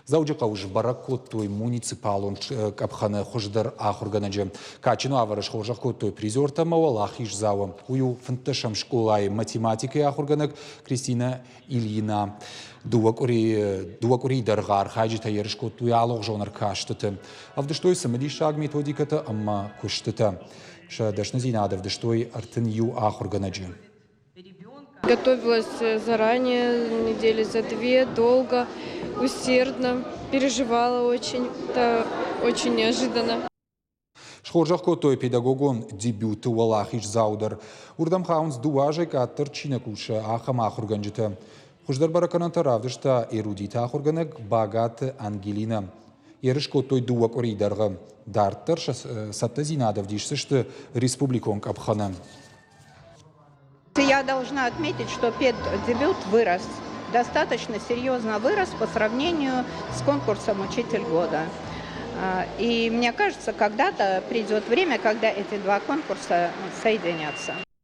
Дзӕуджыхъӕуы сбӕрӕг кодтой муниципалон къӕпхӕны хуыздӕр ахуыргӕнӕджы. Кадджын уавӕры схорзӕх кодтой призертӕ ӕмӕ уӕлахиздзауы. Уый у фынддӕсӕм скъолайы математикӕйы ахуыргӕнӕг Кристинӕ Ильина. Дыууӕ къуырийы, дыууӕ къуырийы дӕргъы архайджытӕ ерыс кодтой алыгъуызон ӕркастыты. Ӕвдыстой цымыдисаг методикӕтӕ ӕмӕ куыстытӕ. Сӕ дӕсныдзинад ӕвдыстой 31 ахуыргӕнӕджы. Готовилась заранее, недели за две, долго, усердно, переживала очень. Это очень неожиданно. Схорзӕх кодтой педагогон дебюты уӕлахиздзау дӕр. Уырдӕм хауынц дыууӕ азӕй къаддӕр чи нӕ кусы, ахӕм ахуыргӕнджытӕ. Хуыздӕр бӕрӕггӕнӕнтӕ равдыста эрудиты ахуыргӕнӕг Багаты Ангелинӕ. Ерыс кодтой дыууӕ къуырийы дӕргъы. Дарддӕр сӕ цӕттӕдзинад ӕвдисдзысты республикон къӕпхӕны. Я должна отметить, что педдебют вырос, достаточно серьезно вырос по сравнению с конкурсом «Учитель года». И мне кажется, когда-то придет время, когда эти два конкурса соединятся.